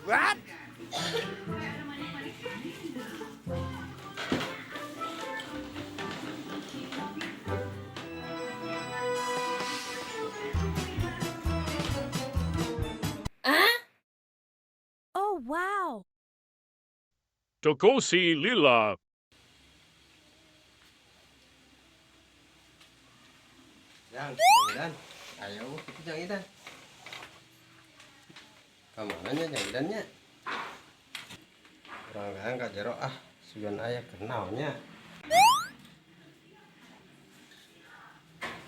What? Oh, wow. Tokosi Lila. Jang, Jang Idan. Ayo, itu Jang Idan. Kamana nya Jang Idannya? Urang ka jero ah, sugan aya kenalnya.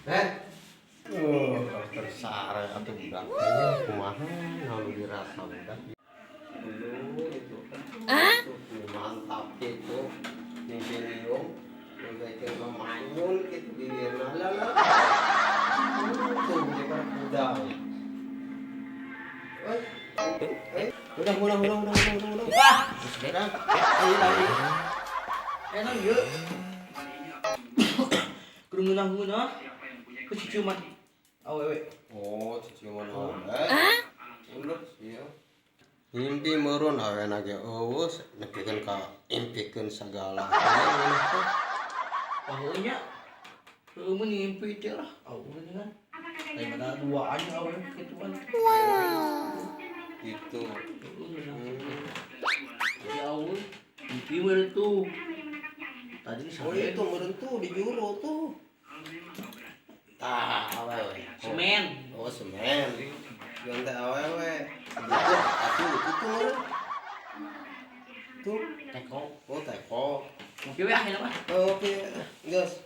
Eh, oh, tersare atuh budak teh kumaha naon dirasa budak. Dulu itu kan. Tuh, mantap gitu. Ning liung, manyun gitu bibirna lah lah. Tuh, jadi kuda. Eh, udah, udah, udah, udah, udah, udah, udah. Wah, Udah. Ayo, ayo. enak yuk. Kudu ngeunah-ngeunah. Ku ciciuman awewe. Oh, ciciuman awewe. Udah, sia. Mimpi meureun awena ge eueuh nepikeun ka impikeun sagala. Wah, nya. Heueuh mun ngimpi teh lah. Awewe kan. Lain pada duaan awewe kitu kan. Gitu. Jadi awewe mimpi meureun tuh. Tadi Oh, itu meureun tuh di juru tuh. Tah, awewe. Semen. Oh, semen. Jeung teh awewe. Gitu, atuh itu tuh meureun. Tuh. Teko. Oh, teko. Ngopi we akhirnya mah. Oh, oke, geus.